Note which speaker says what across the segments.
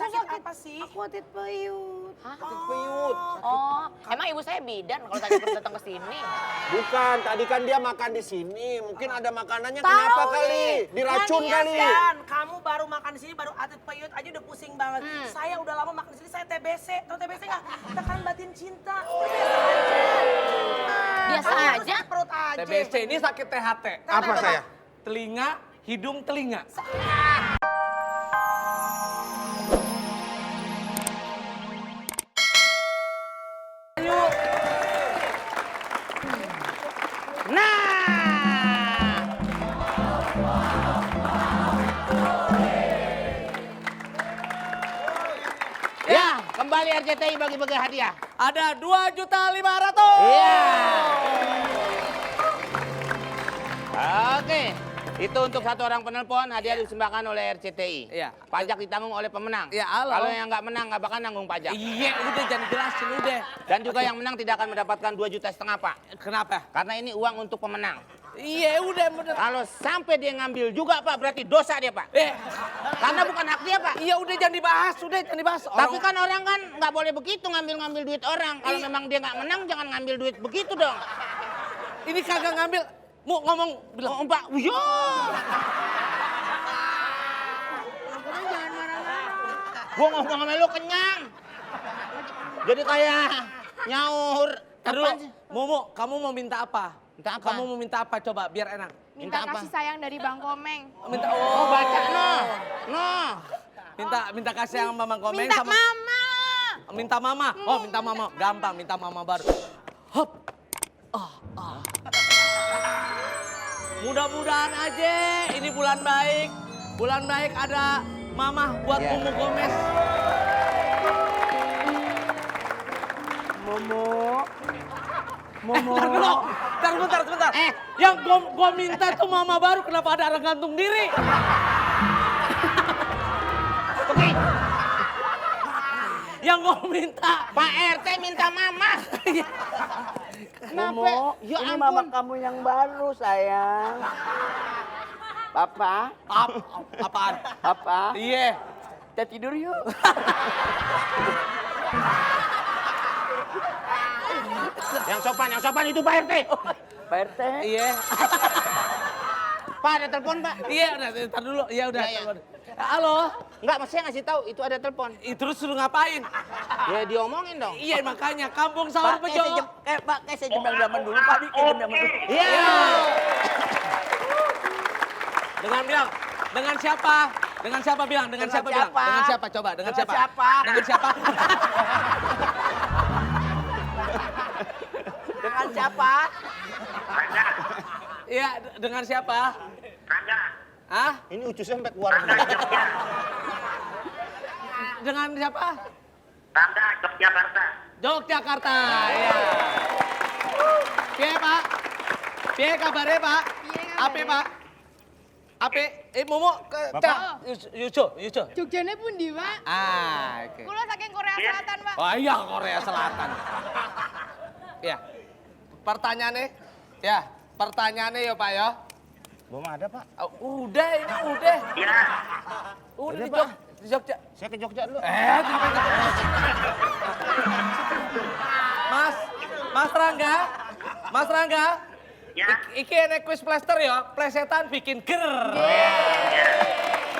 Speaker 1: sakit apa sih?
Speaker 2: Aku otot peyut.
Speaker 3: Hah? Peyut.
Speaker 4: Oh, emang ibu saya bidan kalau sakit perut datang ke sini.
Speaker 3: Bukan, tadi kan dia makan di sini. Mungkin ada makanannya,
Speaker 4: Tahu
Speaker 3: kenapa
Speaker 4: nih.
Speaker 3: kali? Diracun
Speaker 1: Nggak
Speaker 3: kali.
Speaker 1: niat, kamu baru makan di sini, baru atlet peyut aja udah pusing banget. Saya udah lama makan di sini, saya TBC. Tahu TBC nggak? Tekanan batin cinta.
Speaker 4: Biasa
Speaker 1: Kamu
Speaker 4: aja.
Speaker 1: sakit perut aja.
Speaker 5: TBC ini sakit THT.
Speaker 3: Apa saya?
Speaker 5: Telinga, hidung, telinga.
Speaker 3: Yuk.
Speaker 4: Nah. Ya, kembali RCTI bagi-bagi hadiah.
Speaker 5: Ada 2.500.000.
Speaker 4: Iya. Oke, itu untuk satu orang penelpon hadiah dipersembahkan oleh RCTI.
Speaker 5: Iya.
Speaker 4: Pajak ditanggung oleh pemenang.
Speaker 5: Iya, halo.
Speaker 4: Kalau yang nggak menang nggak bakal nanggung pajak.
Speaker 5: Iya, udah jangan jelasin udah.
Speaker 4: Dan juga yang menang tidak akan mendapatkan 2,5 juta, Pak.
Speaker 5: Kenapa?
Speaker 4: Karena ini uang untuk pemenang.
Speaker 5: Iya, udah bener.
Speaker 4: Kalau sampai dia ngambil juga, Pak, berarti dosa dia, Pak. Karena bukan hak dia, Pak.
Speaker 5: Iya, udah jangan dibahas, udah jangan dibahas.
Speaker 4: Tapi kan orang kan nggak boleh begitu ngambil duit orang. Kalau
Speaker 5: Iya.
Speaker 4: memang dia nggak menang, jangan ngambil duit begitu dong.
Speaker 5: Ini kagak ngambil. Mau ngomong bilang.
Speaker 4: Oh, Pak, yo. Gua ngomong sama lu kenyang. Jadi kayak nyaur.
Speaker 5: Ntar dulu,
Speaker 4: Apaan sih?
Speaker 5: Momo, kamu mau minta apa?
Speaker 4: Minta apa?
Speaker 5: Kamu mau minta apa? Coba biar enak.
Speaker 2: Minta
Speaker 4: Minta apa?
Speaker 2: kasih sayang dari Bang Komeng.
Speaker 5: Minta
Speaker 4: Oh, baca no. No.
Speaker 5: Minta kasih yang Mamang Komeng
Speaker 2: Minta
Speaker 5: sama
Speaker 2: mama.
Speaker 5: minta mama. Oh, minta mama. Gampang, minta mama baru. Hop. Mudah-mudahan aja ini bulan baik. Bulan baik ada mama buat
Speaker 4: Iya.
Speaker 5: Mumu Gomez.
Speaker 3: Momo.
Speaker 5: Ntar dulu. Sebentar. Yang gua minta tuh mama baru, kenapa ada orang gantung diri?
Speaker 4: Oke.
Speaker 5: Yang gua minta.
Speaker 4: Pak RT minta mama. Kenapa?
Speaker 6: Momo,
Speaker 4: Ya
Speaker 6: ini
Speaker 4: ampun.
Speaker 6: mama kamu yang baru sayang. Papa,
Speaker 5: Apaan?
Speaker 6: Papa,
Speaker 5: Iya.
Speaker 6: kita tidur yuk.
Speaker 4: Yang sopan itu Pak RT.
Speaker 6: Pak RT,
Speaker 5: Iya.
Speaker 4: Pak ada telepon, Pak.
Speaker 5: Iya, udah, ntar dulu. Iya, udah.
Speaker 4: Iya, iya.
Speaker 5: telepon. Halo.
Speaker 4: Enggak, maksudnya ngasih tahu itu ada telepon.
Speaker 5: Terus suruh ngapain?
Speaker 4: Ya diomongin dong.
Speaker 5: Iya, makanya kampung sahur
Speaker 6: Pak,
Speaker 5: bejo.
Speaker 6: kayak saya jembang zaman dulu, Pak, kayak jembang zaman dulu.
Speaker 4: Iya.
Speaker 5: Dengan bilang, dengan siapa? Dengan siapa bilang? Dengan
Speaker 6: Dengan
Speaker 5: siapa bilang?
Speaker 6: siapa?
Speaker 5: Dengan siapa? Coba, dengan
Speaker 6: Dengan
Speaker 5: siapa?
Speaker 6: siapa?
Speaker 5: Dengan siapa?
Speaker 6: Dengan siapa?
Speaker 5: Iya, dengan siapa?
Speaker 7: Rangga,
Speaker 5: Hah?
Speaker 4: Ini ucusnya sampai keluar.
Speaker 7: Jogja.
Speaker 5: Dengan siapa?
Speaker 7: Rangga, Yogyakarta.
Speaker 5: Yogyakarta. Iya. Piye, Pak? Piye kabare, Pak?
Speaker 2: Piye kabare?
Speaker 5: Ape, Pak? Ape, Momo ke
Speaker 4: Bapak?
Speaker 5: Yuco.
Speaker 2: Jogjane pundi, Pak?
Speaker 5: Oke.
Speaker 2: Kula saking Korea Selatan, Pak.
Speaker 5: Oh iya, Korea Selatan. Ya. Pertanyaannya ya, Pak ya.
Speaker 4: Belum ada, Pak.
Speaker 5: Udah, ini udah.
Speaker 7: Ya,
Speaker 5: Udah
Speaker 4: Pak.
Speaker 5: di Jogja.
Speaker 4: Saya ke Jogja dulu.
Speaker 5: Mas Rangga.
Speaker 7: ya.
Speaker 5: Iki enek quiz plaster ya, plesetan bikin ger.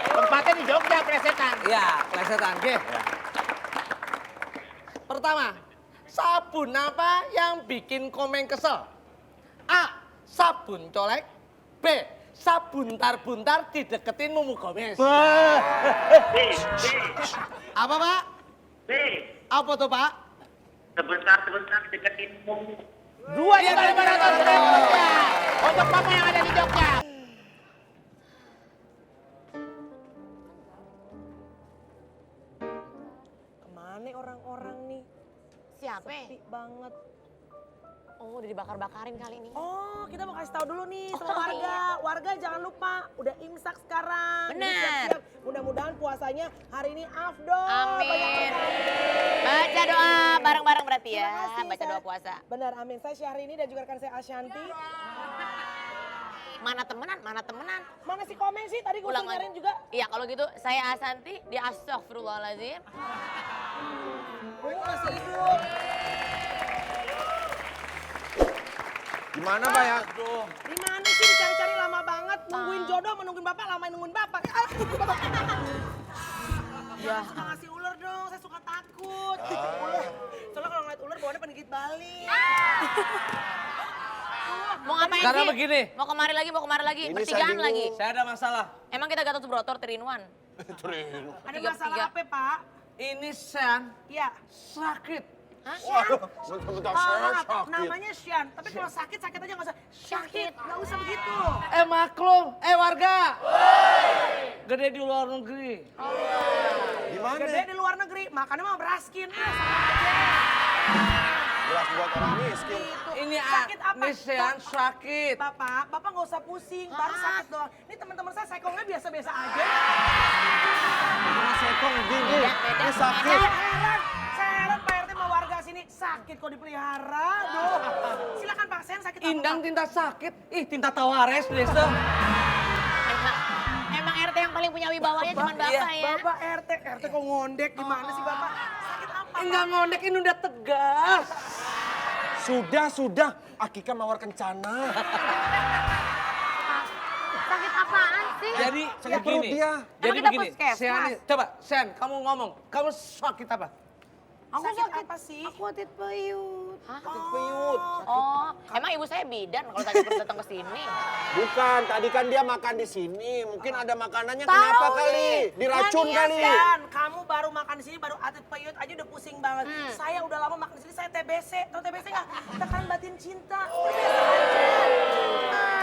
Speaker 4: Tempatnya di Jogja, Presetan.
Speaker 5: Iya, plesetan, oke. Pertama, sabun apa yang bikin Komeng kesel? A. Sabun colek. B. Sabun buntar dideketin Mumu Gomez.
Speaker 7: B,
Speaker 5: Apa, Pak?
Speaker 7: B.
Speaker 5: Apa tuh, Pak?
Speaker 7: Sebentar deketin Mumu.
Speaker 4: 2.500.000 rupiah untuk Bapak yang ada di Jogja.
Speaker 1: Kemana orang-orang nih?
Speaker 4: Siapa?
Speaker 1: Sepi banget.
Speaker 4: Oh, udah dibakar-bakarin kali ini.
Speaker 1: Oh, kita mau kasih tahu dulu nih sama
Speaker 4: Oh,
Speaker 1: warga. Warga jangan lupa, udah imsak sekarang. Jadi
Speaker 4: Bener.
Speaker 1: siap-siap. Mudah-mudahan puasanya hari ini afdol.
Speaker 4: Amin. Baca doa bareng-bareng berarti ya.
Speaker 1: Terima kasih,
Speaker 4: Baca
Speaker 1: saya-
Speaker 4: doa puasa.
Speaker 1: Benar, amin. Saya Syahrini dan juga rekan saya Ashanti.
Speaker 8: Mana temenan, mana temenan.
Speaker 1: Mana si Komeng sih? Tadi gue
Speaker 8: Ulang
Speaker 1: nyariin
Speaker 8: lagi.
Speaker 1: juga.
Speaker 8: Iya kalau gitu saya Asanti, dia Astagfirullahaladzim.
Speaker 1: Masih hidup.
Speaker 3: Gimana, Pak ya?
Speaker 1: Di mana sih dicari-cari lama banget? Nungguin jodoh, menungguin bapak, lama nungguin bapak. Ya. Suka ngasih ular dong, saya suka takut. Ular. Soalnya kalau ngeliat ular bawaannya pengen gigit balik.
Speaker 8: Mau ngapain
Speaker 5: Sekarang
Speaker 8: sih?
Speaker 5: begini.
Speaker 8: Mau kemari lagi,
Speaker 3: Ini
Speaker 8: bertigaan
Speaker 3: saya bingung.
Speaker 8: lagi.
Speaker 5: Saya ada masalah.
Speaker 8: Emang kita Gatot Subroto 3-in-1?
Speaker 1: Ada
Speaker 8: Tiga.
Speaker 1: masalah apa, Pak?
Speaker 5: Ini Sen
Speaker 1: Iya.
Speaker 5: sakit.
Speaker 8: Hah?
Speaker 3: Waduh, bentar-bentar saya
Speaker 1: Maaf,
Speaker 3: sakit.
Speaker 1: namanya Syan. Tapi kalau sakit aja nggak usah. Sakit, nggak usah begitu.
Speaker 5: Maklum, warga. Gede di luar negeri.
Speaker 3: Gimana?
Speaker 1: Gede di luar negeri, makannya mah beraskin.
Speaker 3: Beras buat orang miskin.
Speaker 1: Gitu.
Speaker 5: Ini
Speaker 1: sakit apa?
Speaker 5: Ini Sen sakit.
Speaker 1: Bapak nggak usah pusing, baru sakit doang. Ini teman-teman saya sekongnya biasa-biasa aja.
Speaker 3: Ini sekong gini.
Speaker 8: Beda,
Speaker 3: Ini sakit.
Speaker 1: Saya heran Pak RT mau warga sini sakit kok dipelihara. Duh. Silakan Pak, saya sakit apa,
Speaker 5: Indang
Speaker 1: Pak?
Speaker 5: tinta sakit. Tinta tawares desa.
Speaker 8: Emang RT yang paling punya wibawanya cuma Bapak ya?
Speaker 1: Bapak RT kok ngondek gimana sih Bapak? Sakit apa?
Speaker 5: Enggak ngondek, ini udah tegas.
Speaker 3: Sudah. Akika mawar kencana.
Speaker 8: Sakit apaan sih?
Speaker 5: Jadi
Speaker 3: sakit perut
Speaker 5: begini.
Speaker 3: dia.
Speaker 5: Jadi
Speaker 8: Emang kita
Speaker 5: begini.
Speaker 8: puskesmas?
Speaker 5: Coba Sen, kamu ngomong. Kamu sakit apa?
Speaker 1: Aku sakit apa sih?
Speaker 2: Aku otot peyut.
Speaker 8: Hah?
Speaker 3: Piut.
Speaker 8: Oh, emang ibu saya bidan kalau tadi pernah datang ke sini.
Speaker 3: Bukan, tadi kan dia makan di sini. Mungkin ada makanannya kenapa kali? Diracun kali.
Speaker 1: Kan, kamu baru makan di sini, baru atlet peyut aja udah pusing banget. Saya udah lama makan di sini, saya TBC. Tahu TBC nggak? Tekanan batin cinta.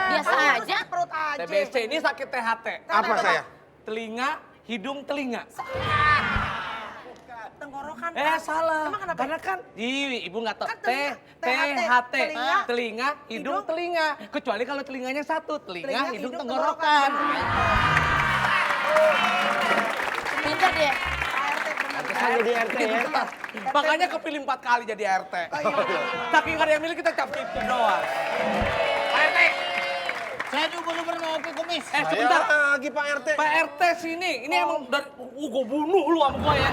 Speaker 8: Biasa
Speaker 1: Kamu
Speaker 8: aja.
Speaker 1: sakit perut aja.
Speaker 5: TBC ini sakit THT.
Speaker 3: Apa saya?
Speaker 5: Telinga, hidung, telinga.
Speaker 1: Tenggorokan. Pak.
Speaker 5: Salah.
Speaker 1: Emang kenapa?
Speaker 5: Karena kan ibu nggak tahu.
Speaker 1: Kan telinga,
Speaker 5: THT.
Speaker 1: telinga,
Speaker 5: Telinga, hidung,
Speaker 1: hidung.
Speaker 5: telinga. Kecuali kalau telinganya satu,
Speaker 1: Telinga,
Speaker 5: telinga, hidung,
Speaker 1: hidung,
Speaker 5: tenggorokan.
Speaker 8: Pintar dia.
Speaker 1: Pak RT bener.
Speaker 3: Saya jadi RT ya.
Speaker 5: Makanya kepilih 4 kali jadi RT. Saking nggak ada yang milih kita cap itu doang.
Speaker 4: Pak RT, saya diuber-uber mau ke kumis.
Speaker 5: Sebentar.
Speaker 3: Lagi Pak RT.
Speaker 5: Pak RT sini, ini emang dari, gue bunuh lu sama gue ya.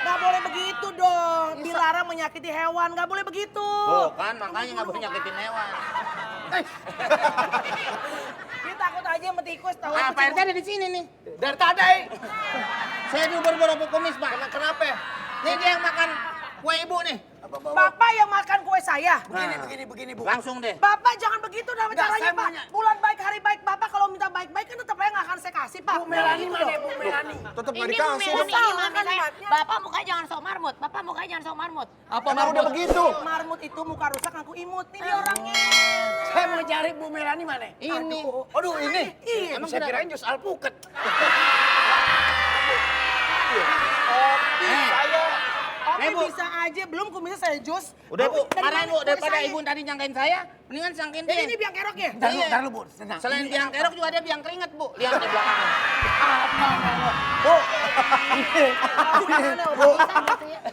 Speaker 1: Nggak boleh begitu dong. Dilarang menyakiti hewan, nggak boleh begitu.
Speaker 4: Tuh kan, makanya nggak boleh nyakitin hewan.
Speaker 1: Dia takut aja sama tikus, tahu.
Speaker 4: Ah, Pak RT ada di sini nih.
Speaker 5: Dari tadi.
Speaker 4: Saya diuber-uber mau ke kumis, Pak.
Speaker 5: Kenapa?
Speaker 4: Nih dia yang makan kue ibu nih.
Speaker 1: Bapak yang makan kue saya.
Speaker 3: Begini, Bu.
Speaker 4: Langsung deh.
Speaker 1: Bapak jangan begitu dalam
Speaker 3: Nggak,
Speaker 1: caranya
Speaker 3: saya
Speaker 1: Pak.
Speaker 3: maunya-
Speaker 1: Bulan baik, hari baik. Bapak kalau minta baik-baik kan tetap aja nggak akan saya kasih Pak. Bu
Speaker 3: Melani mana, Bu Melani? Tetep nggak
Speaker 8: Ini Bu
Speaker 3: dikasih.
Speaker 8: Melani,
Speaker 1: Bapak
Speaker 8: ini mami
Speaker 1: makan
Speaker 8: saya.
Speaker 1: tempatnya.
Speaker 8: Bapak mukanya jangan sok marmut. Bapak mukanya jangan sok marmut.
Speaker 5: Apa
Speaker 3: Emang udah begitu?
Speaker 1: Marmut itu muka rusak ngaku imut. Nih dia orangnya.
Speaker 6: Saya mau cari Bu Melani mana?
Speaker 4: Ini.
Speaker 5: Aduh ini.
Speaker 1: Iya.
Speaker 6: Emang saya kirain jus alpukat.
Speaker 1: Oke
Speaker 4: Bu.
Speaker 1: bisa aja. Belum kumisnya saya jus.
Speaker 4: Udah Bu,
Speaker 1: Dari
Speaker 4: marahin
Speaker 1: mana
Speaker 4: Bu.
Speaker 1: kue
Speaker 4: Daripada
Speaker 1: saya?
Speaker 4: ibu tadi nyangkain saya, mendingan sangkain
Speaker 1: Jadi
Speaker 4: dia.
Speaker 1: ini biang keroknya.
Speaker 6: Ntar lu, Bu. Tenang.
Speaker 4: Selain biang kerok juga ada biang keringet, Bu. Lihat di belakang.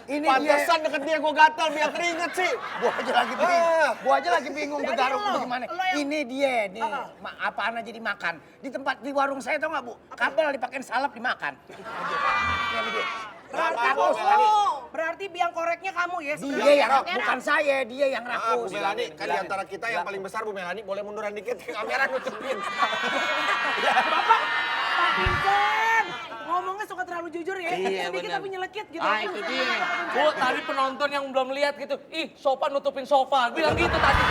Speaker 6: Ini dia.
Speaker 3: Pantesan deket dia gua gatal biar keringet sih.
Speaker 6: Gua aja lagi bingung. Gua aja lagi bingung tuh
Speaker 1: Jadi
Speaker 6: garuk
Speaker 1: lo,
Speaker 6: bagaimana.
Speaker 1: lo yang-
Speaker 6: Ini dia nih. Apaan aja dimakan. Di tempat di warung saya tau nggak Bu? Kabel dipakein salap dimakan. Ini dia.
Speaker 1: Berarti biang koreknya kamu ya
Speaker 6: Dia
Speaker 1: sebenarnya.
Speaker 6: yang bukan saya, dia yang
Speaker 3: Ah,
Speaker 6: rakus.
Speaker 3: Bu Melani, kan di antara kita yang paling besar Bu Melani, boleh munduran dikit ke kamera nutupin.
Speaker 1: Bapak, Pak Vincent. Ngomongnya suka terlalu jujur ya.
Speaker 4: Iya,
Speaker 1: Sedikit
Speaker 4: bener.
Speaker 1: tapi nyelekit gitu.
Speaker 4: Ah, itu dia.
Speaker 5: Bu, tadi penonton yang belum lihat gitu. Ih, sofa nutupin sofa. Bilang gitu tadi.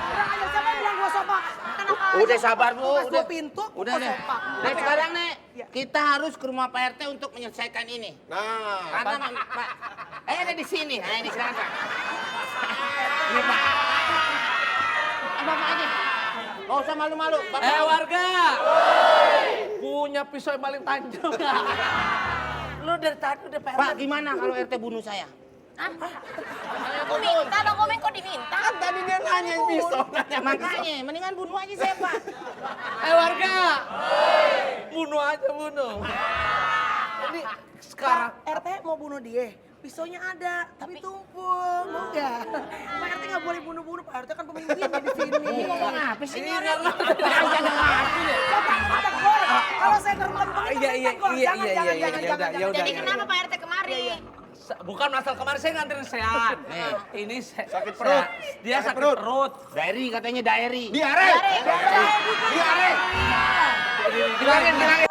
Speaker 1: Kurang aja siapa yang bilang gua sopa? Enak aja.
Speaker 4: Udah sabar Bu,
Speaker 1: Pas
Speaker 4: udah.
Speaker 1: gua pintu,
Speaker 4: Udah
Speaker 1: gua
Speaker 4: deh.
Speaker 1: sopa.
Speaker 4: Nah sekarang nih,
Speaker 1: Iya.
Speaker 4: kita harus ke rumah Pak RT untuk menyelesaikan ini.
Speaker 3: Nah,
Speaker 4: Karena Pak, ada di sini. Nah ini silakan. Ini Pak. Apa aja? Gak usah malu-malu. Bapak.
Speaker 5: Warga. Punya pisau yang paling tajam.
Speaker 6: Lu dari tadi udah
Speaker 4: Pak gimana kalau RT bunuh saya?
Speaker 8: Aku minta dong, Komeng kok diminta?
Speaker 3: kan tadi dia nanyain pisau.
Speaker 4: Makanya, mendingan bunuh aja saya Pak.
Speaker 5: Warga. Bunuh aja, bunuh. Ini sekarang.
Speaker 1: RT mau bunuh dia. Pisaunya ada, tapi tumpul. Mau nggak? Pak RT nggak boleh bunuh-bunuh. Pak RT kan pemimpinnya di sini.
Speaker 6: Ngomong apa sih?
Speaker 5: Ini nggak ngerti.
Speaker 1: Coba tegur. Kalau saya tegur, tegur. Jangan.
Speaker 8: Jadi kenapa Pak RT kemari?
Speaker 5: Bukan masalah kemarin saya nganterin Sean. Ini
Speaker 3: Sakit perut.
Speaker 5: Dia sakit perut.
Speaker 4: Diary katanya diary.
Speaker 3: Diare. Diare.
Speaker 4: Bilangin.